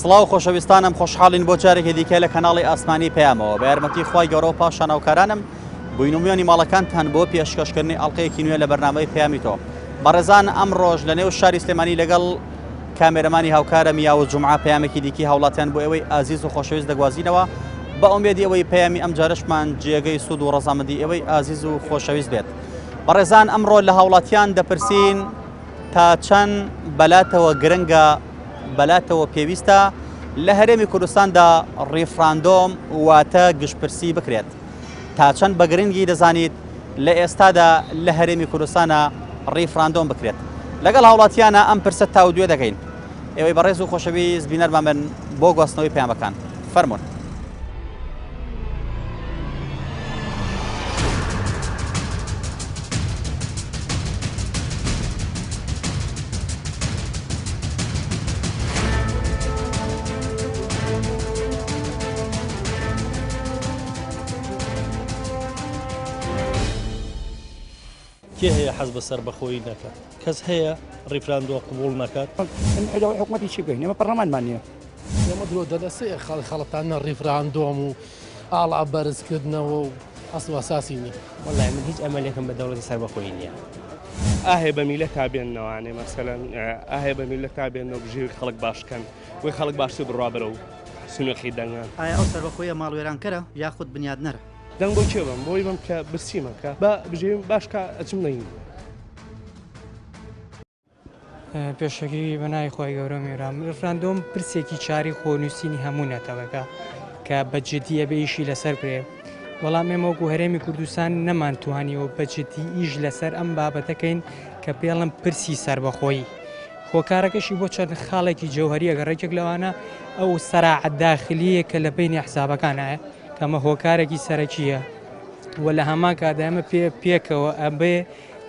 سڵاو خۆشەویستانم خۆشحاڵین بۆ جارێکی دیکە لە کەناڵی ئاسمانی پەیامەوە بە یارمەتی خوای گەورە و پاشان هاوکارانم بووین و میوانی ماڵەکانتان بۆ پێشکەشکردنی ئەڵلقەیەکی نوێ لە بەرنامەی پەیامی تۆ بەڕێزان ئەمڕۆژ لە نێو شاری سلێمانی لەگەڵ کامێرەمانی هاوکارم یاوز جومعە پەیامێکی دیکی هاوڵاتیان بۆ ئێوەی ئازیز و خۆشەویست دەگوازینەوە بە ئومێدی ئەوەی پەیامی ئەم جارەشمان جێگەی سوود و ڕەزامەندی ئێوەی ئازیز و خۆشەویست بێت. بەڕێزان ئەمڕۆ لە هاوڵاتیان دەپرسین تا چەند بەلاتەوە گرنگە بەلاتەوە پێویستە لە هەرێمی کوردستاندا ڕیفراندۆم واتە گشتپرسی بکرێت تا چەند بە گرنگی دەزانیت لە ئێستادا لە هەرێمی کوردستانە ڕیفراندۆم بکرێت لەگەڵ هاوڵاتیانە ئەم پرسە تاودوێ دەکەین ئێوەی بەڕێز و خۆشەویست بینەرمان بن بۆ گواستنەوەی پەیامەکان فەرمونون. کێ هەیە حەز بە سەربەخۆیی نەکات؟ کەس هەیە ڕیفراندۆم قبوڵ نەکات؟ ئێمە حکومەتی چی بکەین؟ ئێمە پەرلەمانمان نییە. ئێمە درۆ دەدەسێ خەڵتانە ڕیفراندۆم و ئاڵا بەرزکردنەوە و ئەسڵ و ئەساسی نییە. وەڵای من هیچ ئەمەلێکم بە دەوڵەتی سەربەخۆیی نییە. ئاهێ بە میلەتا بێننەوانێ مەسەلەن ئاهێ بە میلەتا بێنەوە بژێوی خەڵک باش کەن بۆی خەڵک باشتر بڕوا بەرەو سنوقی دەنگان. ئایا ئەو سەربەخۆیە ماڵوێرانکەرە یاخود بنیادنەرە؟ دەنگ بۆ کێ بەم؟ بۆی بەم کە برسیمە کە با بژێویم باش کا ئەچم دەنگی بەم. پێشەکی بە ناوی خوای گەورە میرام ڕفراندۆم پرسێکی چاری خۆنووسینی هەموو نەتەوەکە کە بە جدی ئەبێ ئیشی لەسەر بکرێ بەڵام ئێمە وەکو هەرێمی کوردستان نەمانتوانیەوە بە جدی ئیش لەسەر ئەم بابەتەکەین کە پێڵم پرسی سەربەخۆیی هۆکارەکەشی بۆ چەند خاڵێکی جەوهەریە گەڕ یەکێک لەوانە ئەو سەراعە داخلیە کە لە بینی حسابەکانایە کەمە هۆکارێکی سەرەکیە و لە هەمان کاتدا ئێمە پێ پێکەوە ئەبێ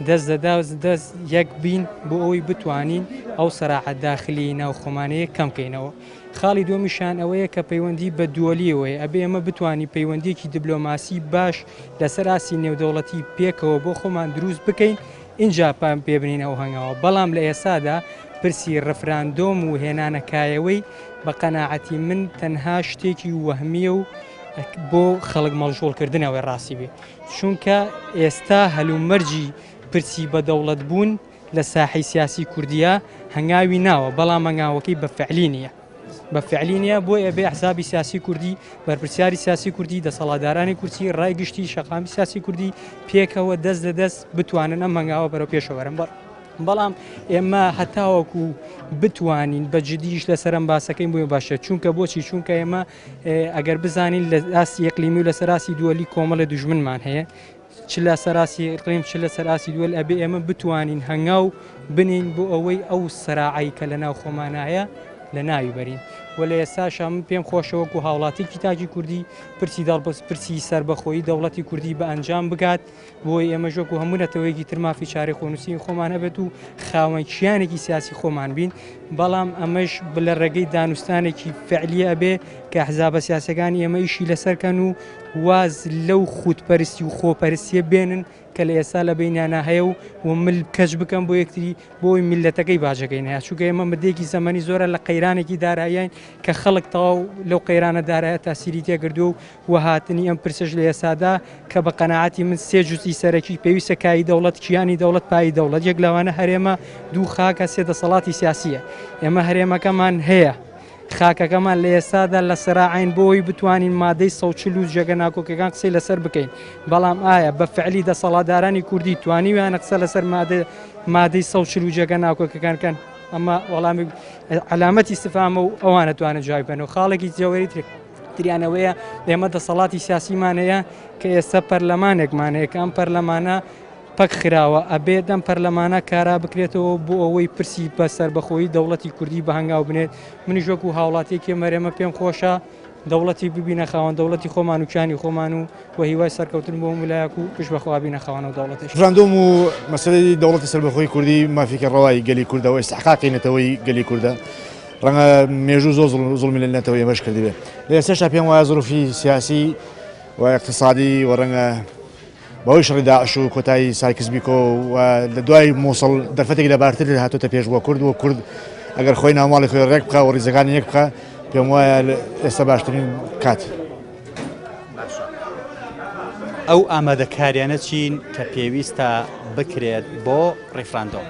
دەست دەدا دەست یەک بین بۆ ئەوەی بتوانین ئەو سەراعە داخلی ناو خۆمانەیە کەم کەینەوە. خاڵی دووەمیشیان ئەوەیە کە پەیوەندی بە دووەلیەوەیە ئەبێ ئێمە بتوانین پەیوەندیەکی دبلۆماسی باش لەسەر ئاستی نێودەوڵەتی پێکەوە بۆ خۆمان دروست بکەین ئینجا پان پێ بنین ئەو هەنگاوە بەڵام لە ئێستادا پرسی ڕفراندۆم و هێنانەکایەوەی بە قەناعەتی من تەنها شتێکی وەهمیە و بۆ خەڵک مەڵژوڵ کردنەوەی ڕاستی بێ چونکە ئێستا هەلومەرجی پرسی بە دەوڵەت بوون لە ساحەی سیاسی کوردیا هەنگاوی ناوە بەڵام هەنگاوەکەی بە فعلی نییە بە فعلی نییە بۆ ئەبێ حسابی سیاسی کوردی بەرپرسیاری سیاسی کوردی دەسەڵاتدارانی کورسی ڕای گشتی شەقامی سیاسی کوردی پێکەوە دەست لە دەست بتوانن ئەم هەنگاوە بەرەو پێشەوە بەرن بەڵام ئێمە هەتاوەکو بتوانین بە جدیش لەسەر ئەم باسەکەین بۆیە باشە چونکە بۆچی چونکە ئێمە ئەگەر بزانین لە ئاستی ئیقلیمی و لەسەر ئاستی دووەلی کۆمەڵی دوژمنمان هەیە چ لە سەراسی ئیقلیم چ لە سەراسی دووەل ئەبێ ئێمە بتوانین هەنگاو بنین بۆ ئەوەی ئەو سەراعی کە لە ناو خۆمانایە لە ناوی بەرین و لە ئێستاشا من پێم خۆشە وەکو هاوڵاتیکی تاکی کوردی پرسی دەڵبس پرسی سەربەخۆیی دەوڵەتی کوردی بە ئەنجام بگات بۆی ئێمەش وەکو هەموو نەتەوەیەکی تر مافی چارەی خۆنووسینی خۆمان هەبێت و خاوەن کیانێکی سیاسی خۆمان بین بەڵام ئەمەش لە ڕێگەی دانوستانێکی فعلی ئەبێ کە ئەحزابە سیاسەکانی ئێمە ئیشی لەسەرکەن و واز لەو خودپەرستی و خۆپەرستیە بێنن کە لە ئێستا لە بینیانە هەیە و و مل کەچ بکەن بۆ یەکتری بۆی میلەتەکەی باجەکەی نەیە چونکە ئێمە مدەیەکی زەمەنی زۆرە لە قەیرانێکی دارایین کە خەڵک تەواو لەو قەیرانە دارایە تاسیری تێکردووە و و هاتنی ئەم پرسەش لە ئێستادا کە بە قەناعەتی من سێ جوزئی سەرەکی پێویستە کایی دەوڵەت، کیانی دەوڵەت، پایی دەوڵەت، یەک لەوانە هەرێمە، دوو خاکە، سێ دەسەڵاتی سیاسییە. ئێمە هەرێمەکەمان هەیە، خاکەکەمان لە ئێستادا لە سەراعین بۆ ئەوەی بتوانین مادەی 140 و جێگە ناکۆکیەکان قسەی لەسەر بکەین، بەڵام ئایا بە فعلی دەسەڵاتدارانی کوردی توانیویانە قسە لەسەر مادە مادەی 140 و جێگە ناکۆکیەکان کەن؟ ئەمە وەڵامی عەلامەتی ئیستفهامە و ئەوان ئەتوانن جوابی بەنەوە. خاڵێکی جەوهەری تر تریان ئەوەیە ئێمە دەسەڵاتی سیاسیمان هەیە کە ئێستا پەرلەمانێکمان هەیە کە ئەم پەرلەمانە پەک خراوە ئەبێت ئەم پەرلەمانە کارا بکرێتەوە بۆ ئەوەی پرسی بە سەربەخۆیی دەوڵەتی کوردی بە هەنگاو بنێت منیش وەکو هاوڵاتیەکی مەرێمە پێم خۆشە دەوڵەتی ببینە خاوەن دەوڵەتی خۆمان و کیانی خۆمان و و هیوای سەرکەوتن بۆ هەموو لایەک و پشت بەخوا بینە خاوەنەوە دەوڵەتیش. ڕفراندۆم و مەسەلەی دەوڵەتی سەربەخۆی کوردی مافێکی ڕەوای گەلی کوردە و ئیستحقاقی نەتەوەی گەلی کوردە. ڕەنگە مێژوو زۆر زوڵمی لە نەتەوەی ئێمەش کردبێ. لە ئێستاشدا پێم وایە زروفی سیاسی و ئیقتسادی و ڕەنگە بەهۆی شەڕی داعش و کۆتایی سایکس بیکۆ و لە دوای مووسڵ دەرفەتێک لەبارتر هاتۆتە پێش بۆ کورد و کورد ئەگەر خۆی ناوماڵی خۆی ڕێک بخا و ڕیزەکانی یەک بخا. پێم وایە ئێستا باشترین کات. باشە ئەو ئامادەکاریانە چین کە پێویستە بکرێت بۆ ڕیفراندۆم؟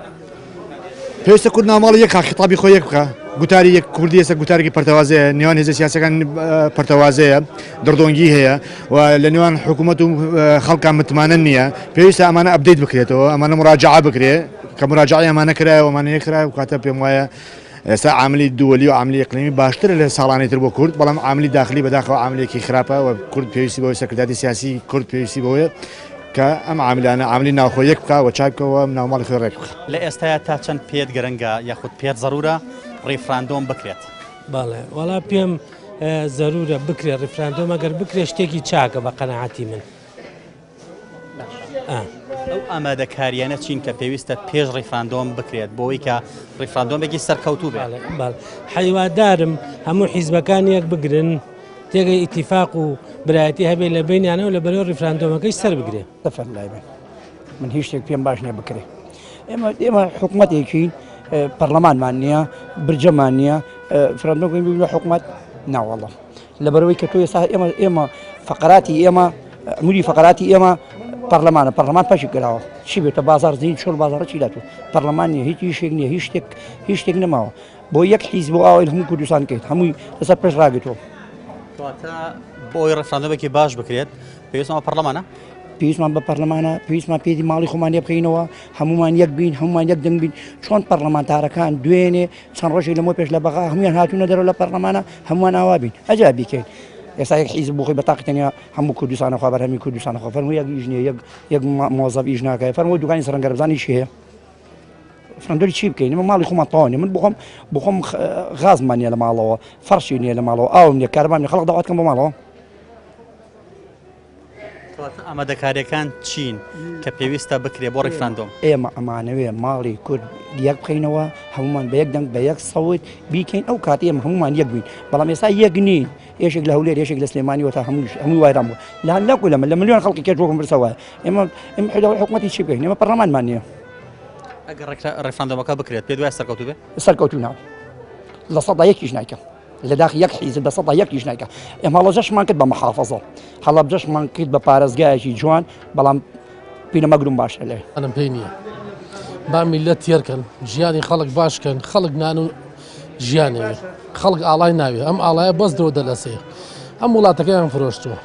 پێویستە کورد ناوماڵی یەک خیتابی خۆی یەک بکە گوتاری یەک کوردی ئێستا گوتارێکی پەرتەوازەیە نێوان هێزە سیاسەکان پەرتەوازەیە دڕدۆنگی هەیە و لە نێوان حکوومەت و خەڵکان متمانە نییە پێویستە ئەمانە update بکرێتەوە ئەمانە مراجعە بکرێ کە مراجعی ئەمانە کرایەوە ئەمانە یەکرایە و کاتە پێم وایە ئێستا عاملی دووەلی و عاملی ئیقلیمی باشترە لە ساڵانی تر بۆ کورد، بەڵام عاملی داخلی بەداخەوە عاملێکی خراپە و کورد پێویستی بەوەی سەرکردایەتی سیاسی کورد پێویستی بەوەیە کە ئەم عاملانە عاملی ناوخۆ یەک بکا و چاک بکەوە ناوماڵی خۆی ڕێک بخا. لە ئێستایا تا چەند پێت گرنگە یاخود پێت زەرورە ڕیفراندۆم بکرێت؟ بەڵێ وەڵا پێم زەرورە بکرێت ڕیفراندۆم ئەگەر بکرێت شتێکی چاکە بە قەناعەتی من. ئەو ئامادەکاریانە چین کە پێویستە پێش ڕیفراندۆم بکرێت بۆی کە ڕیفراندۆمێکی سەرکەوتوو بێت؟ حیوادارم هەموو حیزبەکان یەک بگرن تێگەی ئیتیفاق و برایەتی هەبێ لە بینیانەوە لە بەرەوە ڕیفراندۆمەکەی سەر بگرێ. دەفەرم لای من من هیچ شتێک پێم باش نییە بکرێ ئێمە ئێمە حکوومەتێکی پەرلەمانمان نییە برجەمان نییە فرەندۆم لە حکوومەت ناوەڵە لەبەرئەوەی کە تۆ ئێستا ئێمە ئێمە فەقەراتی ئێمە عموری فەقەراتی ئێمە پەرلەمانە پەرلەمان پەشی کراوە چی بێتە بازار زین چۆن بازارە چی لاتوو پەرلەمان نیە هیچ ئیشێک نیە هیچ شتێک هیچ شتێک نەماوە بۆ یەک حیز بۆ ئاوای هەموو کوردستان کرد هەمووی لەسەر پشت ڕاگرتووە. کەواتە بۆ ئەوەی ڕێفراندۆمێکی باش بکرێت پێویستمان بە پەرلەمانە؟ پێویستمان بە پەرلەمانە پێویستمان پێدی ماڵی خۆمان لێ بکەینەوە هەمومان یەک بین هەمومان یەک دەنگ بین چۆن پەرلەمانتارەکان دوێنێ چەند ڕۆژێک لەمەو پێش لە بەغا هەمویان هاتوونە دەرەوە لە پەرلەمانە هەمووان ئاوا بین ئەجا بیکەین ئێستا یەک حیزب بۆ خۆی بە تاقی تەنیا هەموو کوردستانە خوا بەرهەمی کوردستانە خۆ فەرموو یەک ئیش نییە یەک یەک مۆزەف ئیش ناکای فەرموو دوکانی سەرنگەربزانی چی هەیە فرەندۆری چی بکەین ئێمە ماڵی خۆمان تەواو نیە من بخۆم بخۆم غازمان نییە لە ماڵەوە فەرشی نییە لە ماڵەوە ئاوم نییە کارەبام نییە خەڵک داوات کەم بۆ ماڵەوە کەواتە ئامادەکارییەکان چین کە پێویستە بکرێ بۆ ڕیفراندۆم؟ ئێمە ئەمانەوێ ماڵی کورد یەک بخەینەوە، هەموومان بە یەک دەنگ بە یەک سەوت بیکەین، ئەو کاتە ئێمە هەموومان یەک بووین، بەڵام ئێستا یەک نین، یەکێک لە هەولێر یەکێک لە سلێمانی وەتا هەمووش هەمووی وایران بووە لە نەکو لەمە لە ملیۆن خەڵکی کێش وەکم پرسە وایە ئێمە ئێمە حکوومەتی چی بکەین ئێمە پەرلەمانمان نییە. ئەگەر ڕیفراندۆمەکە بکرێت پێت وایە سەرکەوتوو بێ؟ سەرکەوتوو نابێ 1% یەکیش نایکەم. لە داخی یەک حیزب 1% یەکیش نایکا. ئێمە هەڵەبجەشمان کرد بە محافەزە، هەڵەبجەشمان کرد بە پارێزگایەکی جوان، بەڵام پیرەمەگرون باشترە لەوێ. ئەنم پێی نییە. با میللەت تێر کەن، ژیانی خەڵک باش کەن، خەڵک نان و ژیانەوێ، خەڵک ئاڵای ناوێ، ئەم ئاڵایە بەس درۆ دەلەسێ. ئەم وڵاتەکەیان فرۆشتووە.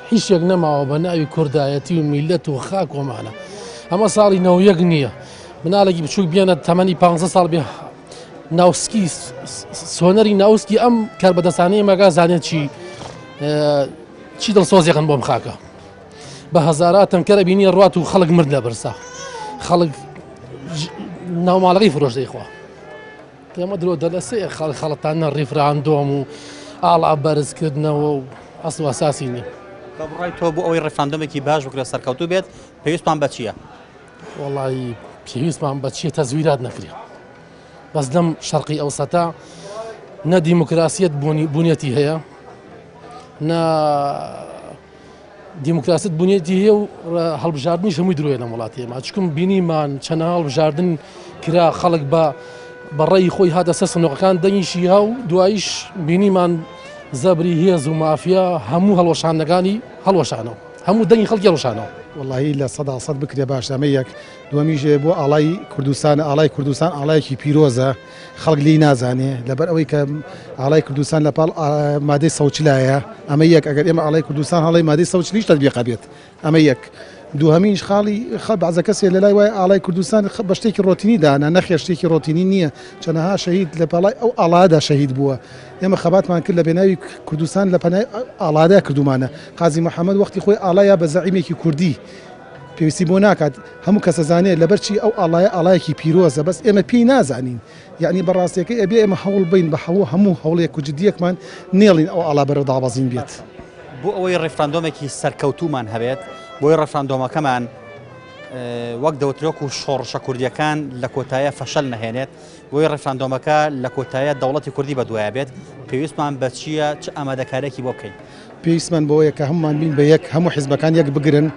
هیچ شتێک نەماوە بە ناوی کوردایەتی و میللەت و خاک و ئەمانە. ئەمە ساڵی 91 نییە. مناڵێکی بچووک بێنە تەمەنی 15 ساڵ بێ ناوسکی سۆنەری ناوسکی ئەم کاربەدەستانەی مەگا زانێت چی چی دڵسۆزیەکەن بۆم خاکە بە هەزارا تەنکەرە بینی ڕات و خەڵک مرد لە برسا خەڵک ناوماڵەکەی فرۆش دەیخوا ئێمە درۆ دەلەسێ خەڵ خەڵەتانە ڕیفراندۆم و ئاڵا بەرزکردنەوە و ئەسڵ ئەساسی نیە. بە بڕای تۆ بۆ ئەوەی ڕیفراندۆمێکی باش بکرێت سەرکەوتوو بێت پێویستمان بە چییە؟ وەڵایی پێویستمان بە چییە تەزویرات نەکرێ بەس لەم شەرقی ئەوسەتە نە دیموکراسیەت بوونیەتی هەیە نە دیموکراست بوونیەتی هەیە و هەڵبژاردنیش هەمووی درۆیە لەم وڵاتی ئێمە چکم بینیمان چەنە هەڵبژاردن کرا خەڵک بە بەڕێی خۆی هاتە سەر سنوقەکان دەنگیشی ها و دواییش بینیمان زەبری هێز و مافیا هەموو هەڵوەشاندنەکانی هەڵوەشانەوە هەموو دەنگی خەڵکی هەڵوەشانەوە. وەڵاهی 100% بکرێ باشە ئەمە یەک دووەمیش بۆ ئاڵای کوردستانە ئاڵای کوردستان ئاڵایەکی پیرۆزە خەڵک لێی نازانێ لەبەر ئەوەی کە ئاڵای کوردستان لە پاڵ مادەی سەوچلایە ئەمە یەک ئەگەر ئێمە ئاڵای کوردستان هەڵی مادەی سەوچلیش تەتبیقە بێت ئەمە یەک دووهەمینش خاڵی خە بەعزە کەسێ لەلای وایە ئاڵای کوردستان بە شتێکی ڕۆتینی دانا نەخێر شتێکی ڕۆتینی نییە چەنەها شەهید لە پاڵای ئەو ئاڵادا شەهید بووە ئێمە خەباتمان کرد لە پێناوی کوردستان لە پەنای ئاڵادا کردومانە قازی محەممەد وەختی خۆی ئاڵایا بە زەعیمێکی کوردی پێویستی بۆ ناکات هەموو کەس ئەزانێ لەبەر چی ئەو ئاڵایە ئاڵایەکی پیرۆزە بەس ئێمە پێی نازانین یەعنی بە ڕاستیەکەی ئەبێ ئێمە هەوڵ بەین بە هەوو هەموو هەوڵێک و جدیەکمان نێڵین ئەو ئاڵا بەرەو دابەزین بێت. بۆ ئەوەی ڕیفراندۆمێکی سەرکەوتوومان هەبێت، بۆی ڕیفراندۆمەکەمان وەک دەوترێ وەکو شۆڕشە کوردیەکان لە کۆتایە فەشەل نەهێنێت، بۆی ڕیفراندۆمەکە لە کۆتایە دەوڵەتی کوردی بەدوایە بێت، پێویستمان بە چییە، چ ئامادەکاریەکی بۆ بکەین؟ پێویستمان بەوەیە کە هەموومان بین بە یەک، هەموو حیزبەکان یەک بگرن،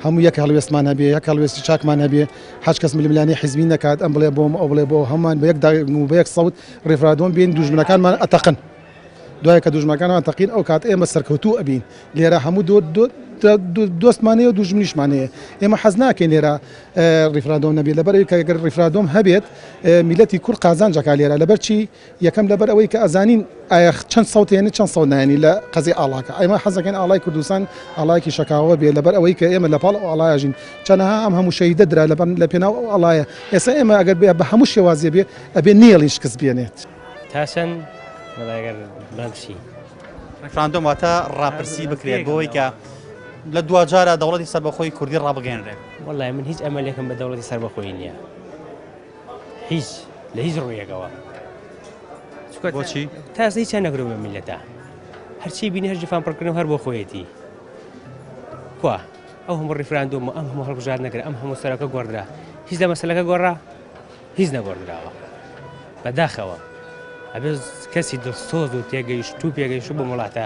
هەموو یەک هەڵوێستمان هەبێ، یەک هەڵوێستی چاکمان هەبێ، هەچ کەس ململانێی حیزبی نەکات، ئەم بڵێ بۆم، ئەو بڵێ بۆ، هەموومان بە یەک دەنگ و بە یەک سەوت ڕیفرادۆم بین، دوژمنەکانمان ئەتەقن. دوای کە دوژمنەکانمان تەقین ئەو کات ئێمە سەرکەوتوو ئەبین. لێرە هەموو دۆستمان هەیە و دوژمنیشمان هەیە. ئێمە حەز ناکەین لێرە ڕیفراندۆم نەبێت، لەبەر ئەوەی کە گەر ڕیفراندۆم هەبێت میلەتی کورد قازانج ئەکات لێرە. لەبەر چی؟ یەکەم لەبەر ئەوەی کە ئەزانین ئایا چەند سەوت هێنی چەند سەوت نایەنی لە قەزیەی ئاڵاکە. ئێمە حەز دەکەین ئاڵای کوردستان ئاڵایەکی شەکاوە بێ، لەبەر ئەوەی کە ئێمە لە پاڵ ئەو ئاڵایە ژین. چەنەها ئەم هەموو شەهیدە درا لە پێناو ئەو ئاڵایە. ئێستا ئێمە ئەگەر بە هەموو شێوازێ بێ ئەبێ نەیەڵین شکست بێنێت. تا چەند وەڵا ئەگەر بەم چی؟ ڕیفراندۆم واتە ڕاپرسی بکرێت بۆ ئەوەی کە لە دواجارە دەوڵەتی سەربەخۆی کوردی ڕابگەیەنرێت. وەڵای من هیچ ئەمەلێکم بە دەوڵەتی سەربەخۆیی نییە، هیچ لە هیچ ڕوویەکەوە. بۆچی؟ تا ئێستا هیچیان نەکردووە بە میللەتە، هەرچی بینی هەر جفان پڕکردنەوە هەر بۆ خۆیەتی. کوا ئەو هەموو ڕیفراندۆم و ئەم هەموو هەڵبژاردنە کرا، ئەم هەموو سەرۆکە گۆڕدرا، هیچ لە مەسەلەکە گۆڕا؟ هیچ نەگۆڕدراوە بەداخەوە ئەبێ کەسی دڵسۆز و تێگەیشتوو پێگەیشتوو بۆ وڵاتە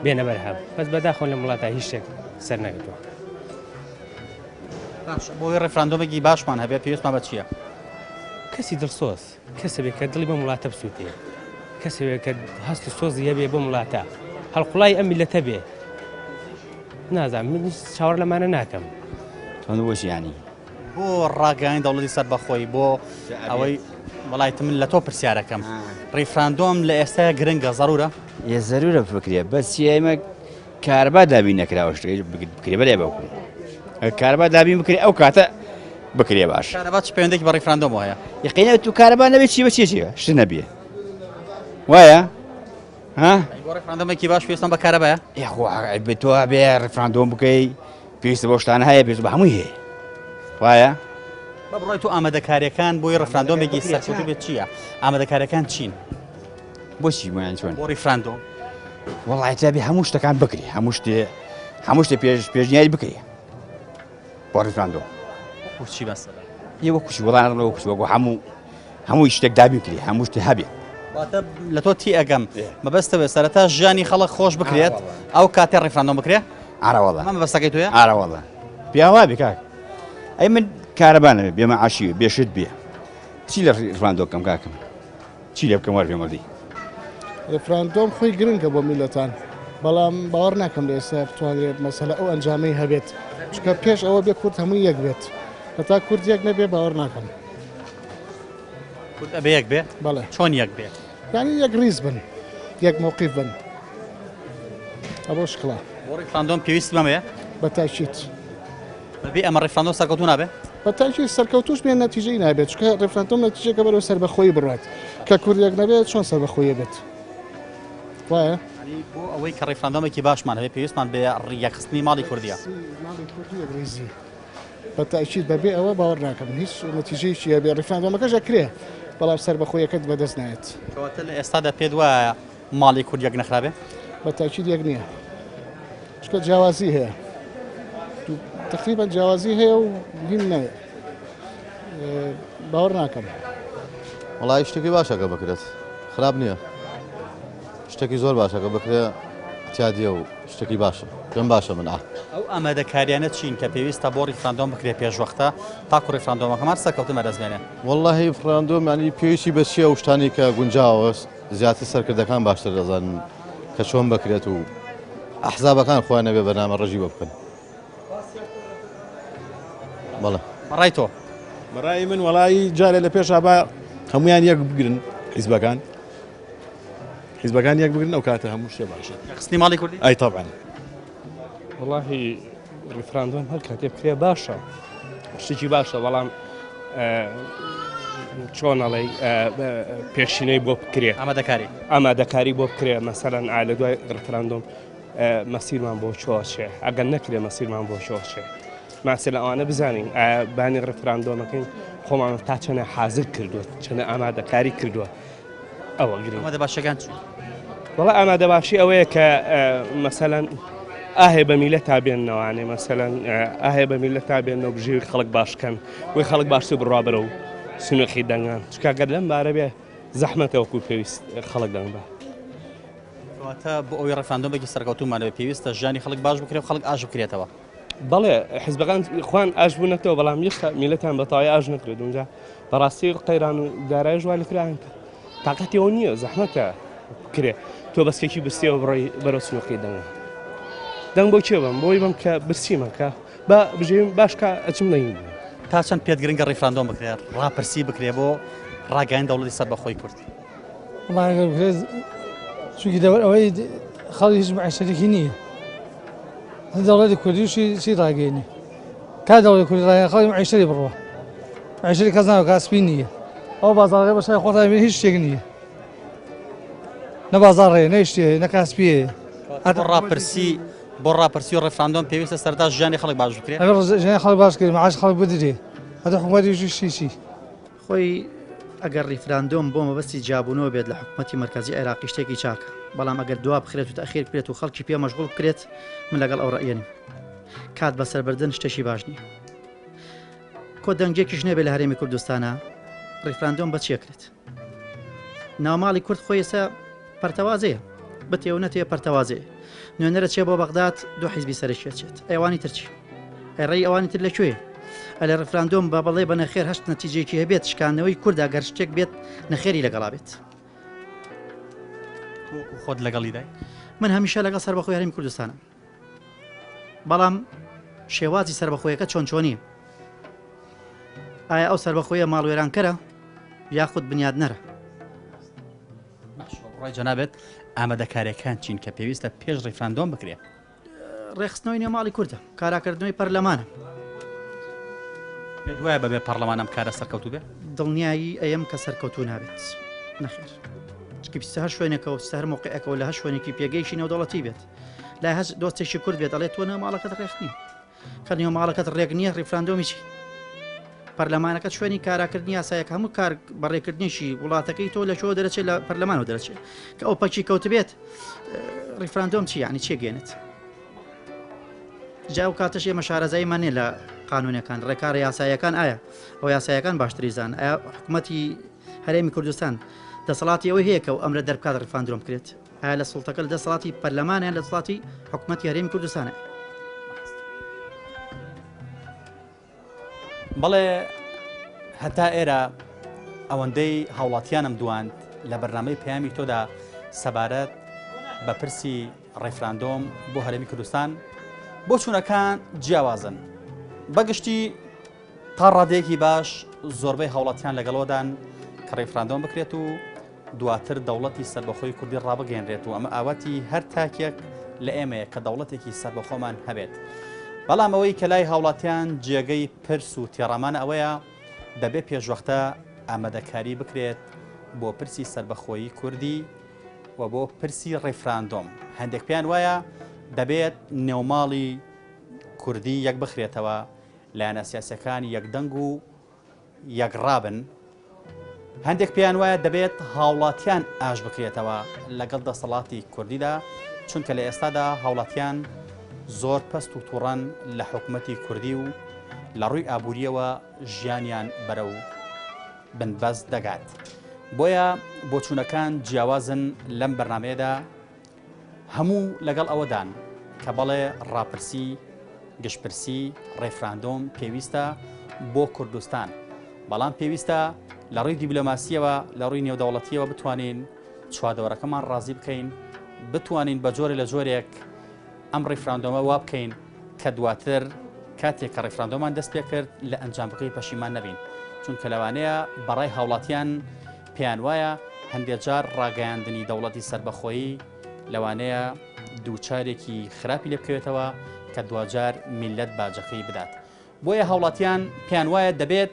بێنە بەرهەم بەس بەداخەوە لەم وڵاتە هیچ شتێک سەر نەگرتووە. باش بۆ ڕێفراندۆمێکی باشمان هەبێت پێویستمان بە چییە؟ کەسی دڵسۆز کەسە بێ کە دڵی بەم وڵاتە بسووتێ کەسێ کە هەست و سۆزی هەبێ بۆم وڵاتە هەڵقوڵای ئەم میلەتە بێ نازانم من چاوەڕ لەمانە ناکەم. چۆن بۆچی یانی؟ بۆ ڕاگەیاندنی دەوڵەتی سەربەخۆی بۆ ئەوەی وەڵای من لە تۆ پرسیارەکەم ڕیفراندۆم لە ئێستا گرنگە زەرورە؟ یە زەرورە بکرێ بەس ئێمە کارەبا دابین نەکراوە شتەکەی بکرێ بەلێ بەکو کارەبا دابین بکرێ ئەو کاتە بکرێ باش کارەبا چ پەیوەندێکی بە ڕیفراندۆمەوە هەیە؟ یقینە تو کارەبا نەبێ چی بە چی چیە شت نەبێ وایە ها بۆ ڕیفراندۆمێکی باش پێویستمان بە کارەبایە؟ یاخوا تۆ بێ ڕیفراندۆم بکەی پێویستە بەو شتانە هەیە پێویست بە هەمووی هەیە وایە؟ بە بڕای تۆ ئامادەکاریەکان بۆی ڕفراندۆمێکی سەرکەوتوو بێت چییە؟ ئامادەکاریەکان چین؟ بۆچی بۆیان چۆن؟ بۆ ڕیفراندۆم وەڵی تا بێ هەموو شتەکان بکرێ هەموو شتێ هەموو شتێ پێش پێشنیاری بکرێ بۆ ڕیفراندۆم وەکو چی مەسەلەن؟ ئێ وەکو چی وەڵا ناڵێم وەکو چی وەکو هەموو هەموو شتێک دابین کرێ هەموو شتێ هەبێ. واتە لە تۆ تی ئەگەم مەبەستەوێ سەرەتا ژیانی خەڵک خۆش بکرێت ئەو کاتێ ڕیفراندۆم بکرێ؟ ئارە وەڵا. ئەمە مەبەستەکەی تۆیە؟ ئارە وەڵا. پیاوا بێ کاک. ئەی من کارەبا نەبێ بێ مەعاشی بێ شت بێ چی لە ڕیفراندۆم بکەم کاکم چی لێ بکەم وەر پێم وەردی. ڕیفراندۆم خۆی گرنگە بۆ میللەتان بەڵام باوەڕ ناکەم لە ئێستا بتوانرێت مەسەلە ئەو ئەنجامەی هەبێت چونکە پێش ئەوە بێ کورد هەمووی یەک بێت هەتا کورد یەک نەبێ باوەڕ ناکەم. کورد ئەبێ یەک بێ؟ بەڵێ. چۆن یەک بێ؟ یانی یەک ڕیز بن یەک مەوقیف بن ئەوە شکڵە. بۆ ڕیفراندۆم پێویست بەمەیە؟ بە تاکید. بەبێ ئەمە ڕیفراندۆم سەرکەوتوو نابێ؟ بە تاکید سەرکەوتووش بێ نەتیجەی نابێت چونکە ڕیفراندۆم نەتیجەکە بەرەو سەربەخۆیی بڕوات کە کورد یەک نەبێت چۆن سەربەخۆیی بێت وایە؟ یانی بۆ ئەوەی کە ڕیفراندۆمێکی باشمان هەبێ پێویستمان بە یەکخستنی ماڵی کوردیە. ماڵی کوردی یەکڕیزی. بە تاکید بەبێ ئەوە باوەڕ ناکەم هیچ نەتیجەیەکی هەبێ، ڕیفراندۆمەکەش ئەکرێ بەڵام سەربەخۆیەکەت بەدەست نایەت. کەواتە لە ئێستادا پێت وایە ماڵی کورد یەک نەخرابێ؟ بە تاکید یەک نییە، چونکە جیاوازی هەیە، تەقریبەن جیاوازی هەیە و هین نایە، باوەڕ ناکەم. وەڵایی شتێکی باشە کە بکرێت، خراپ نییە، شتێکی زۆر باشە کە بکرێ اعتیادیە و شتێکی باشە پێم باشە من ئا. ئەو ئامادەکاریانە چین کە پێویستە بۆ ڕیفراندۆم بکرێت پێشوەختە تاکو ڕیفراندۆمەکەمان سەرکەوتن بەدەست بێنێ؟ وەڵاهی ڕیفراندۆم یانی پێویستی بە چیە ئەو شتانەی کە گونجاوە زیاتر سەرکردەکان باشتر دەزانن کە چۆن بکرێت و ئەحزابەکان خۆیان نەبێ بەرنامە ڕژی بۆ بکەن. بەڵێ. بەڕای تۆ؟ بەڕای من وەڵایی جارێ لە پێشا با هەمویان یەک بگرن حیزبەکان حیزبەکان یەک بگرن ئەو کاتە هەموو شتێ باشە. خستنی ماڵی کوردی؟ ئەی تەبعەن. وەڵاهی ڕیفراندۆم هەر کاتێ بکرێ باشە شتێکی باشە بەڵام چۆن ئەڵێی پێشینەی بۆ بکرێ ئامادەکاری ئامادەکاری بۆ بکرێ مەسەلەن ئا لە دوای ڕیفراندۆم مەسیرمان بۆ چۆچێ ئەگەر نەکرێ مەسیرمان بۆ چۆچێ ماسە لە ئەوانە بزانین ئایا بانی ڕیفراندۆمەکەین خۆمان تا چەنە حازر کردووە چەنە ئامادەکاری کردووە ئەوە گرنگ. ئامادە باشەکان چین؟ وەڵا ئامادە باشی ئەوەیە کە مەسەلەن ئاهێ بە میلەت تا بێننەوانێ مەسەلەن ئاهێ بە میلەت تا بێنەوە بژێوی خەڵک باشکەن وی خەڵک باشتر بڕوا بەرەو سنووقی دەنگان چکا گەر لەم بارە بێ زەحمەتە وەکو پێویست خەڵک دەنگ بە. کەواتە بۆ ئەوەی ڕێفراندۆمێکی سەرکەوتوومان هەبێ پێویستە ژیانی خەڵک باش بکرێ و خەڵک ئاش بکرێتەوە. بەڵێ حیزبەکان خۆیان ئاش بوونەتەوە بەڵام هێشتا میلەتیان بە تەواوی ئاش نەکرێت اونجا بەڕاستی قەیران و دارایش وا لەکران تاقەتی ئەوە نییە زەحمەتە. بکرێ تۆ بەسکێکی برسیەوە بڕۆی بەرەو سنووقی دەنگ دەنگ بۆ کێ بم بۆی بم کە برسیمە کە با بژێویم باش کا ئەچم دەنگی بم. تا چەند پێت گرنگە ڕیفراندۆم بکرێت ڕاپرسی بکرێ بۆ ڕاگەیاندنی دەوڵەتی سەربەخۆی کورد؟ وەڵا ئەگەر بکرێت چونکی لەبەر ئەوەی خەڵک هیچ معیشەتێکی نییە دەوڵەتی کوردی چی چی ڕاگەێنی کا دەوڵەتی کوردی ڕاگەیەنێ خەڵک معیشەتی بڕوا معیشەتی کەس ناوە کاسپی نییە ئەو بازاڕەکە بە شای خۆتان بینی هیچ شتێک نییە نە بازاڕ هەیە نە شتێ هەیە نە کاسپی هەیە بۆ ڕاپرسی بۆ ڕاپرسی و ڕێفراندۆم پێویستە سەردا ژیانی خەڵک باش بکرێت ئەگەر ژیانی خەڵک باش کرد معاش خەڵک بدرێ هەتا حکوومەتی شتی چی خۆی ئەگەر ڕیفراندۆم بۆ مەبەستی جیابوونەوە بێت لە حکومەتی مەرکەزی عێراقی شتێکی چاکە، بەڵام ئەگەر دوا بخرێت و تەئخیر بکرێت و خەڵکی پێ مەشغوڵ بکرێت من لەگەڵ ئەو ڕەئیە نیم. کات بەسەربردن شتێکی باش نییە. کۆ دەنگێکیش نەبێت لە هەرێمی کوردستانا ڕیفراندۆم بە چی ئەکرێت؟ ناوماڵی کورد خۆی ئێستا پەرتەوازەیە بتێ و نەتێ پەرتەوازەیە نوێنەرە چێ بۆ بەغداد دوو حیزبی سەرەکی ئەچێت ئەوانی تر چی ئەی ڕێی ئەوانی تر لە کوێ ئە لە ڕفراندۆم بە بەڵێ بە نەخێر هەشت نەتیجێکی هەبێت شکاندنەوەی کورد ئەگەر شتێک بێت نەخێری لەگەڵا بێت خۆت لەگەڵی دای من هەمیشە لەگەڵ سەربەخۆی هەرێمی کوردستانم بەڵام شێوازی سەربەخۆیەکە چۆن چۆنیە ئایا ئەو سەربەخۆیە ماڵوێرانکەرە یاخود بنیادنەرە باشە بڕای جەنابت ئامادەکاریەکان چین کە پێویستە پێش ڕیفراندۆم بکرێ؟ ڕێکخستنەوەی نێو ماڵی کوردە، کاراکردنەوەی پەرلەمانە. پێت وایە بەبێ پەرلەمان ئەم کارە سەرکەوتوو بێ؟ دڵنیایی ئەیەم کە سەرکەوتوو نابێت. نەخێر. چونکی بچیتە هەر شوێنێکەوە، بچیتە هەر مەوقعێکەوە، لە هەر شوێنێکی پێگەیەکی نێودەوڵەتی بێت، لای هەر دۆستێکی کورد بێت، ئەڵێ تۆ نێو ماڵەکەت ڕێک نییە. کە نێو ماڵەکەت ڕێک نییە ڕیفراندۆمی چی؟ پەرلەمانەکەت شوێنی کاراکردنی یاسایەک هەموو کار بەڕێکردنیشی وڵاتەکەی تۆ لە کوێوە دەرەچێت لە پەرلەمانەوە دەرەچێت کە ئەو پەکی کەوتبێت ڕیفراندۆم چی یعنی چێ گەێنێت جا ئەو کاتەش ئێمە شارەزاییمان نیە لە قانونەکان ڕێکارە یاسایەکان ئایا ئەو یاسایەکان باشتری زان ئایا حکوومەتی هەرێمی کوردستان دەسەڵاتی ئەوەی هەیە کە ئەو ئەمرە دەربکات ڕیفراندۆم بکرێت ئایا لە سوڵتەکە لە دەسەڵاتی پەرلەمانە یان لە دەسەڵاتی حکومەتی هەرێمی کوردستانە؟ بەڵێ هەتا ئێرە ئەوەندەی هاوڵاتیانم دواند لە بەرنامەی پەیامی تۆدا سەبارەت بە پرسی ڕێفراندۆم بۆ هەرێمی کوردستان بۆچوونەکان جیاوازن بەگشتی تا ڕادەیەکی باش زۆربەی هاوڵاتیان لەگەڵەوەدان کە ڕیفراندۆم بکرێت و دواتر دەوڵەتی سەربەخۆی کوردی ڕابگەیەنرێت و ئەمە ئاواتی هەر تاکێک لە ئێمەیە کە دەوڵەتێکی سەربەخۆمان هەبێت. بەڵام ئەوەی کە لای هاوڵاتیان جێگەی پرس و تێڕامانە ئەوەیە دەبێ پێشوەختە ئامادەکاری بکرێت بۆ پرسی سەربەخۆیی کوردی و بۆ پرسی ڕیفراندۆم. هەندێک پێیان وایە دەبێت نێوماڵی کوردی یەکبخرێتەوە، لایەنە سیاسیەکان یەکدەنگ و یەکڕابن، هەندێک پێیان وایە دەبێت هاوڵاتیان ئاش بکرێتەوە لەگەڵ دەسەڵاتی کوردیدا، چونکە لە ئێستادا هاوڵاتیان زۆر پەست و توڕەن لە حکومەتی کوردی و لە ڕووی ئابووریەوە ژیانیان بەرەو بنبەست دەگات. بۆیە بۆچوونەکان جیاوازن لەم بەرنامەیەدا هەموو لەگەڵ ئەوەدان کە بەڵێ ڕاپرسی، گشتپرسی، ڕێفراندۆم پێویستە بۆ کوردستان، بەڵام پێویستە لە ڕووی دیبلۆماسییەوە، لە ڕووی نێودەوڵەتییەوە بتوانین چواردەورەکەمان ڕازی بکەین، بتوانین بە جۆرێ لە جۆرێک ئەم ڕیفراندۆمە وا بکەین کە دواتر کاتێک کە ڕیفراندۆمان دەست پێ کرد لە ئەنجامەکەی پەشیمان نەبین، چونکە لەوانەیە بەڕای هاوڵاتیان پێیان وایە هەندێک جار ڕاگەیاندنی دەوڵەتی سەربەخۆیی لەوانەیە دووچارێکی خراپی لێ بکەوێتەوە کە دواجار میللەت باجەکەی بدات. بۆیە هاوڵاتیان پێیان وایە دەبێت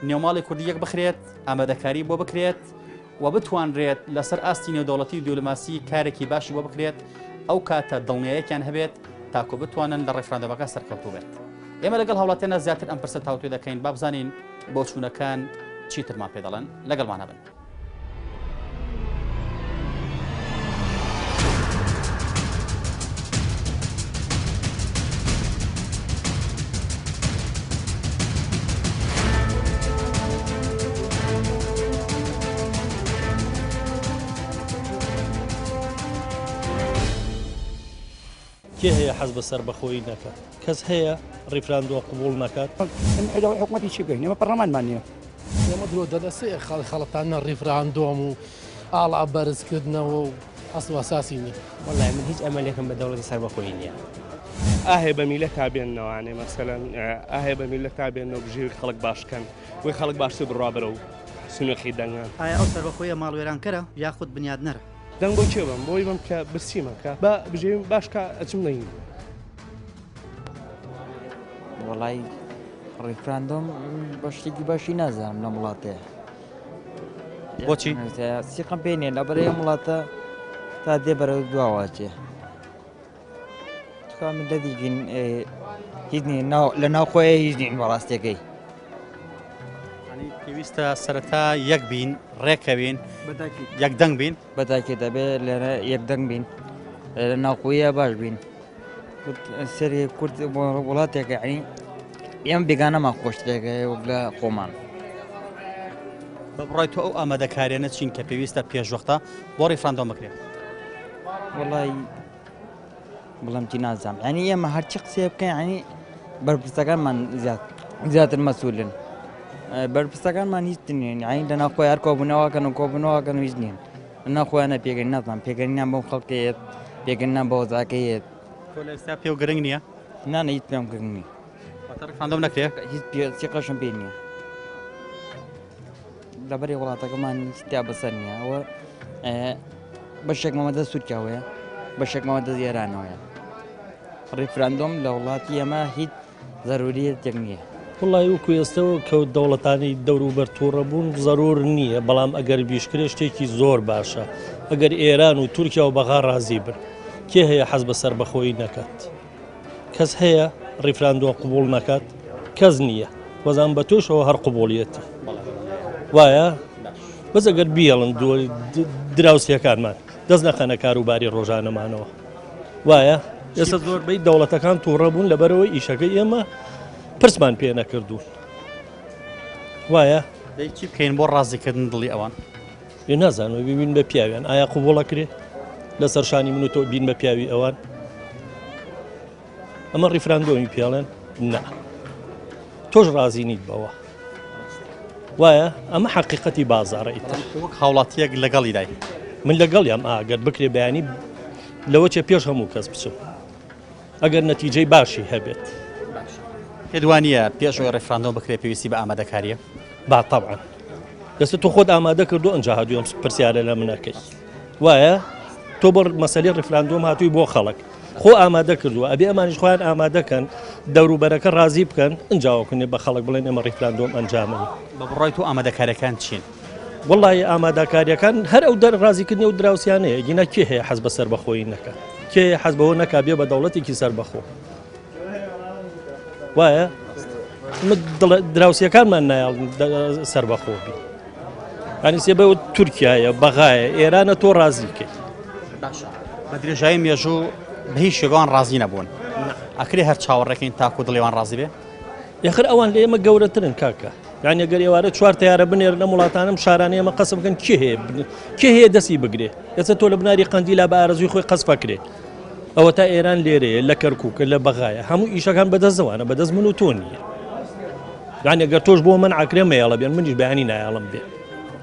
نێوماڵی کوردی یەک بخرێت، ئامادەکاری بۆ بکرێت و بتوانرێت لەسەر ئاستی نێودەوڵەتی و دیولماسی کارێکی باشی بۆ بکرێت، ئەو کاتە دڵنیایەکیان هەبێت تاکو بتوانن لە ڕێفراندۆمەکە سەرکەوتوو بێت. ئێمە لەگەڵ هاوڵاتیاندا زیاتر ئەم پرسە تاوتوێ دەکەین، با بزانین بۆچوونەکان چیترمان پێ دەڵێن، لەگەڵمان هەبن. کێ هەیە حەز بە سەربەخۆیی نەکات؟ کەس هەیە ڕیفراندۆم قبوڵ نەکات؟ ئێمە حکومەتی چی بکەین؟ ئێمە پەرلەمانمان نییە. ئێمە درۆ دەلەسێ خەڵتانە ڕیفراندۆم و ئاڵا بەرزکردنەوە و ئەسڵ و ئەساسی نیە. وەڵای من هیچ ئەمەلێکم بە دەوڵەتی سەربەخۆیی نیە. ئاهێ بە میلەتا بێننەوانێ مەسەلەن ئاهێ بە میلەتا بێنەوە بژێوی خەڵک باش کەن بۆی خەڵک باشتر بڕوا بەرەو سنوقی دەنگان. ئایا ئەو سەربەخۆیە ماڵوێرانکەرە یاخود بنیادنەرە؟ دەنگ بۆ کێ بەم؟ بۆی بەم کە برسیمە کە با بژێویم باش کا ئەچم دەنگی بۆ. وەڵای ڕیفراندۆم بە شتێکی باشی نازانم لەم وڵاتەیە. بۆچی؟ سیقم پێ نییە لەبەر ئەم وڵاتە تا دێ بەرەو دواوەچێ. تخوا میللەتی گین هیچ نییە لە ناو خۆی هیچ نین بەڕاستەکەی. پێویستە سەرەتا یەک بین ڕێکەوین یەک دەنگ بین بەتاکێ دەبێت لێرە یەک دەنگ بین لە ناوخۆیە باش بین سەری کورد وڵاتێکە عنی ئێمە بێگانەمان خۆشترێکە وەک لە خۆمان. بە بڕای تۆ ئەو ئامادەکاریانە چین کە پێویستە پێشوەختە بۆ ڕیفراندۆم بکرێت؟ وەڵی بڵێم چی نازانم ینی ئێمە هەرچی قسەیە بکەین ینی بەرپرسەکانمان زیاد زیاتر مەسوولن بەرپرسەکانمان هیچ نین یعنی لە ناوخۆی هەر کۆبوونەوەکەن و کۆبوونەوەکەن و هیچ نین ناخۆیانە پێگەن نازانم پێگەنیان بەم خەڵکەیەت پێگەنیان بە وەزعەکەیەت تۆ لە ئێستا پێو گرنگ نییە؟ نانە هیچ پێم گرنگ نییە واتە ڕیفراندۆم نەکرێ؟ هیچ پێ سیقەشم پێ نییە لەبەری وڵاتەکەمان هیچ تیا بەسەر نییە ئەوە بەشێکمەوە دەست تورکیاوەیە بەشێکمەوە دەست ئێرانەوەیە ڕیفراندۆم لە وڵاتی ئێمە هیچ زەروریەتێک نییە. وەڵی وەکو ئێستەوە کە دەوڵەتانی دەوروبەر تووڕە بوون زەرور نییە بەڵام ئەگەر بیشکرێ شتێکی زۆر باشە ئەگەر ئێران و تورکیا و بەغا ڕازی بن کێ هەیە حەز بە سەربەخۆیی نەکات کەس هەیە ڕیفراندۆم قبوڵ نەکات کەس نییە وەزان بە تۆشەوە هەر قبوڵیەتی وایە بەس ئەگەر بیڵن دراوسەکانمان دەست نەخەنە کاروباری ڕۆژانەمانەوە وایە ئێستا زۆربەی دەوڵەتەکان تووڕە بوون لەبەرەوەی ئیشەکەی ئێمە پرسمان پێ نەکردوون وایە دەی چی بکەین بۆ ڕازیکردن دڵی ئەوان؟ ێ نازانم ببین بە پیاویان ئایا قوبوڵەکرێ لەسەر شانی من و تۆ بین بە پیاوی ئەوان ئەمە ڕیفراندۆمی پێڵێن نا تۆش ڕازی نیت بەوە وایە ئەمە حەقیقەتی بازاڕە ئیتر وەک هاوڵاتیەک لەگەڵی دای من لەگەڵیام ئاگەر بکرێ بەیانی لەوە چێ پێش هەموو کەس بچم ئەگەر نەتیجەی باشی هەبێت. پێت وانییە پێش ئەوەی ڕیفراندۆم بکرێت پێویستی بە ئامادەکارییە؟ با تەبعەن دەستە تۆ خۆت ئامادە کردو ئەنجا هاتووی ئەم پرسیارە لە من ئەکەی وایە تۆ بۆ مەسەلەی ڕیفراندۆم هاتووی بۆ خەڵک خۆ ئامادە کردووە ئەبێ ئەمانیش خۆیان ئامادەکەن دەوروبەرەکە ڕازی بکەن ئەنجاوەکەنێ بە خەڵک بڵێن ئێمە ڕیفراندۆم ئەنجامەین. بە بڕوای تۆ ئامادەکاریەکان چین؟ وەڵی ئامادەکاریەکان هەر ئەو دەر ڕازیکردنی ئەو دراوسیانەیە گینا کێ هەیە حەز بە سەربەخۆیی نەکات کێ هەیە حەز بەوە نەکا بێ بە دەوڵەتێکی سەربەخۆ وایە دراوسیەکانمان نایڵ سەربەخۆ بی ئەنی سێ بە تورکایە بەغایە ئێرانە تۆ ڕازیکەی باشە بە درێژایی مێژوو بە هیچ شێوان ڕازی نەبوون ئەکرێ هەر چاوەڕێکین تاکو دڵیوان ڕازی بێ یاخر ئەوان لە ئێمە گەورەترن کاکە یان ئەگەر ئێوارە چوار تیارە بنێرن ئەم وڵاتانم شارانە ئێمە قەسم بکەن کێ هەیە کێ هەیە دەستی بگرێ ئێستا تۆ لە بناری قەندیلا بە ئارەزوی خۆی قەسفەکرێ ئەوە تا ئێران لێرەیە لە کەرکووکە لە بەغایە هەموو ئیشەکان بەدەستەوانە بەدەست من و تۆ نییە یان ئەگەر تۆش بۆ من عکرێ مەیەڵە بێن منیش بەیانی نایەڵم بێ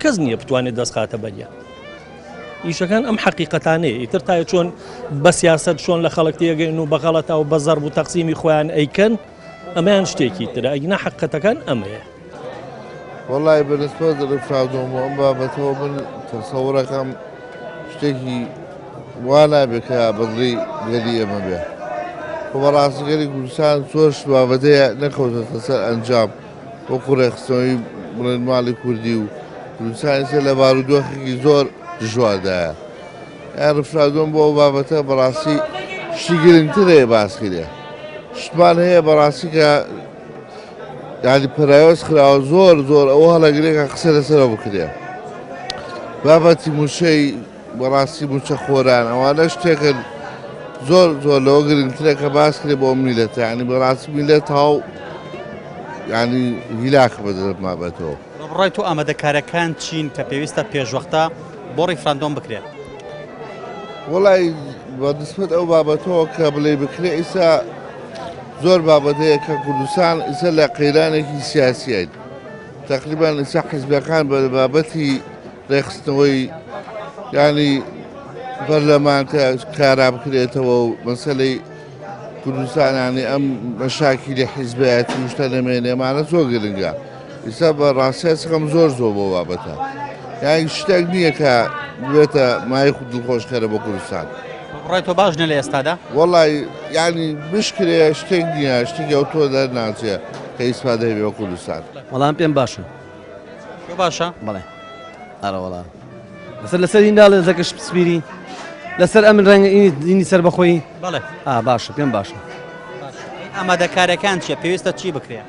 کەس نییە بتوانێت دەست خاتە بەریان ئیشەکان ئەم حەقیقەتانەیە ئیتر تای چۆن بە سیاست چۆن لە خەڵک تێگەین و بە غەڵەتا و بە زەرب و تەقسیمی خۆیان ئەیکەن ئەمەیان شتێکی ترە ئەگینا حەقیقەتەکان ئەمەیە. وەڵی بە نسبەت ڕیفراندۆم و ئەم بابەتەوە من تەسەورەکەم شتێکی وا نابێ کە بەدڵی گەلی ئێمە بێ خۆ بەڕاستی گەلی کوردستان زۆر شت بابەتەیە نەکەوتەتە سەر ئەنجام وەکو ڕێکخستنەوەی بڵێن ماڵی کوردی و کوردستان ئێستا لە بارودۆخێکی زۆر دژواردایە یان ڕفرادۆم بۆ ئەو بابەتە بەڕاستی شتی گرنگتر هەیە باس کرێ شتمان هەیە بەڕاستی کە یعنی پەراوێز خراوە زۆر زۆر ئەوە هەڵەگرێ کە قسە لەسەرەوە بکرێ بابەتی موچەی بەڕاستی موچە خۆران ئەوانە شتێکن زۆر زۆر لەوە گرنگترە کە باس کرێ بۆ میلەتە ینی بەڕاستی میلەت تاو ینی هیلاک بەدەست مابەتەوە. بە بڕوای تۆ ئامادەکارەکان چین کە پێویستە پێشوەختە بۆ ڕیفراندۆم بکرێت؟ وەڵای بە نسبەت ئەو بابەتەوە کە بڵێ بکرێ ئیسا زۆر بابەت هەیە کە کوردستان ئیسا لە قەیرانێکی سیاسیین تقریبان ئیسا حیزبەکان بە بابەتی ڕێکخستنەوەی یعنی پەرلەمان کە کارا بکرێتەوە و مەسەلەی کوردستانانی ئەم مەشاکیلی حیزبایەتی و شتە نەمێنێ ئەمانە زۆر گرنگە ئیستا بە ڕاستی هەستەکەم زۆر زۆر بۆ بابەتە یانی شتێک نییە کە ببێتە مایە خود دڵخۆشکەرە بۆ کوردستان. بڕای تۆ باش نیە لە ئێستادا؟ وەڵای یانی بشکرێ شتێک نییە شتێکی ئەو تۆ دەرناچێ کە ئیسفادەی بێ بۆ کوردستان. وەڵام پێم باشە. تۆ باشە؟ بەڵێ ئەرە وەڵا لەسەر لەسەر هین ناڵێن زەکە سپیری لەسەر ئەمن ڕەنگ ئینی سەربەخۆیی بەڵێ ئا باشە پێم باشە. ئامادەکارەکان چیە پێویستە چی بکرێ؟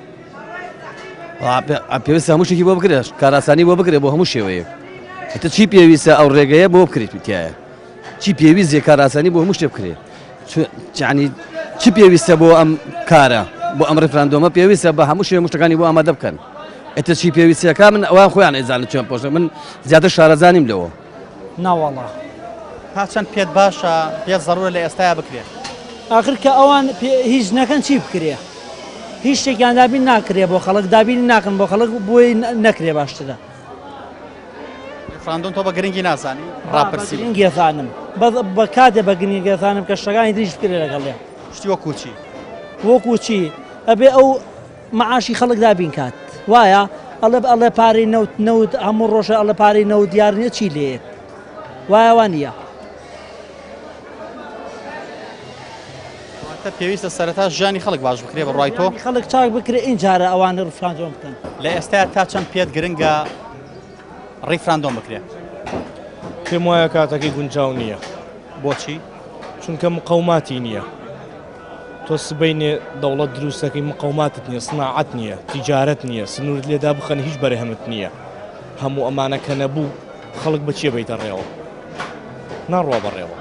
پێویستە هەموو شتێکی بۆ بکرێت کاراسانی بۆ بکرێت بۆ هەموو شێوەیەک ئیتر چی پێویستە ئەو ڕێگەیە بۆ بکرێت تایە چی پێویستە کاراسانی بۆ هەموو شتێ بکرێت یعنی چ پێویستە بۆ ئەم کارە بۆ ئەم ڕیفراندۆمە پێویستە بە هەموو شێوە مشتەکانی بۆ ئامادە بکەن ئیتر چی پێویستەکە من ئەوان خۆیان ئەیزانن چۆن پۆشە من زیاتر شارەزانیم لەوە. ناوەڵا. تا چەند پێت باشە پێت زەرورە لە ئێستایا بکرێ؟ ئاخر کە ئەوان هیچ نەکەن چی بکرێ؟ هیچ شتێکیان دابین ناکرێ بۆ خەڵک دابینی ناکەن بۆ خەڵک بۆی نەکرێ باشترە. ڕیفراندۆم تۆ بە گرنگی نازانی؟ ڕاپرسی بە گرنگی ئەزانم بەس بە کاتێ بە گرنگی ئەزانم کە شتەکانی تریش بکرێ لەگەڵیا. شتی وەکوو چی؟ وەکوو چی؟ ئەبێ ئەو مەعاشی خەڵک دابین کات وایە؟ ئەڵێ ئەڵێ پارەی نەوت نەوت هەموو ڕۆژە ئەڵێ پارەی نەوت دیار نییە چی لێیەت وایە وا نییە؟ واتە پێویستە سەرەتا ژیانی خەڵک باش بکرێ بە ڕای تۆ؟ خەڵک چاک بکرێ ئینجارە ئەوانە ڕیفراندۆم بکەن. لە ئێستایا تا چەند پێت گرنگە ڕیفراندۆم بکرێ؟ پێم وایە کاتەکەی گونجاو نییە. بۆچی؟ چونکە مقەوماتی نییە. تۆ سبەینێ دەوڵەت دروست دەکەی مقەوماتت نییە، سناعەت نییە، تیجارەت نییە، سنوورت لێ دابخەن هیچ بەرهەمت نییە. هەموو ئەمانە کە نەبوو خەڵک بە چیە بەیتە ڕێوە؟ ناڕوا بەڕێوە.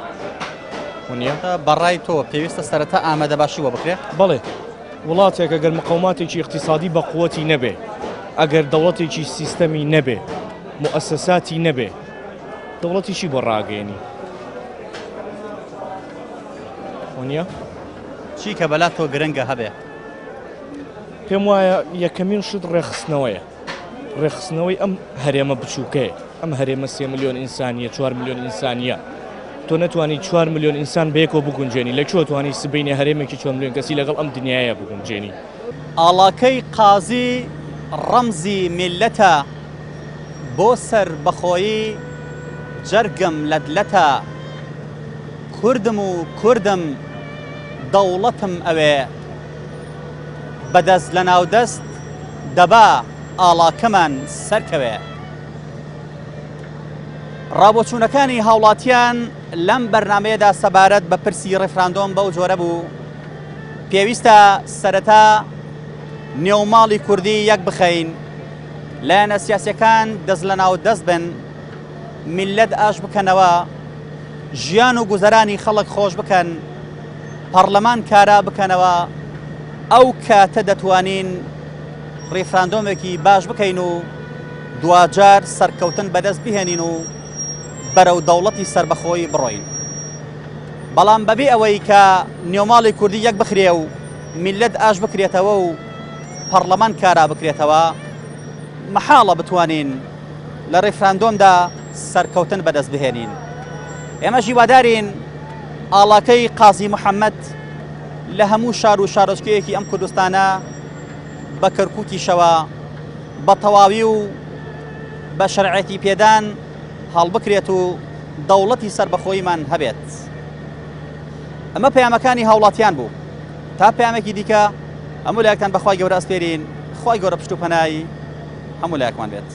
وەنیە؟ بەڕای تۆ پێویستە سەرەتا ئامادەباشی بۆ بکرێ؟ بەڵێ. وڵاتێک ئەگەر مقەوماتێکی ئیقتیسادی بە قوەتی نەبێ، ئەگەر دەوڵەتێکی سیستەمی نەبێ، موئەسەساتی نەبێ، دەوڵەتی چی بۆ ڕاگەیەنی؟ وەنیە؟ چی کە بەلا تۆ گرنگە هەبێ؟ پێم وایە یەکەمین شت ڕێکخستنەوەیە. ڕێکخستنەوەی ئەم هەرێمە بچووکەیە، ئەم هەرێمە سێ ملیۆن ئینسانییە، چوار ملیۆن ئینسانییە. تۆ نەتوانی چوار ملیۆن ئینسان بەیەکەوە بگونجێنی، لە کوێوە توانی سبەینێ هەرێمێکی چوار ملیۆن کەسی لەگەڵ ئەم دنیایە بگونجێنی؟ ئاڵاکەی قازی ڕەمزی میللەتە، بۆ سەربەخۆیی جەرگم لەت لەتە، کوردم و کوردم دەوڵەتم ئەوێ. بە دەست لە ناو دەست دەبا ئاڵاکەمان سەرکەوێ. ڕابۆچوونەکانی هاوڵاتیان لەم بەرنامەیەدا سەبارەت بە پرسی ڕیفراندۆم بەو جۆرە بوو، پێویستە سەرەتا نێوماڵی کوردی یەک بخەین، لایەنە سیاسیەکان دەست لە ناو دەست بن، میللەت ئاش بکەنەوە، ژیان و گوزەرانی خەڵک خۆش بکەن، پەڕلەمان کارا بکەنەوە، ئەو کاتە دەتوانین ڕیفراندۆمێکی باش بکەین و دواجار سەرکەوتن بەدەست بهێنین و بەرەو دەوڵەتی سەربەخۆی بڕۆین. بەڵام بەبێ ئەوەی کە نێوماڵی کوردی یەک بخرێ و میللەت ئاش بکرێتەوە و پەڕلەمان کارا بکرێتەوە، مەحاڵە بتوانین لە ڕیفراندۆمدا سەرکەوتن بەدەست بهێنین. ئێمەش هیوادارین ئاڵاکەی قازی محەممەد لە هەموو شار و شارۆچکەیەکی ئەم کوردستانە بە کەرکووکیشەوە بە تەواوی و بە شەرعێتی پێدان هەڵبکرێت و دەوڵەتی سەربەخۆیمان هەبێت. ئەمە پەیامەکانی هاوڵاتیان بوو. تا پەیامێکی دیکە هەموو لایەکتان بەخوای گەورە ئەسپێرین، خوای گەورە پشت و پەنای هەموو لایەکمان بێت.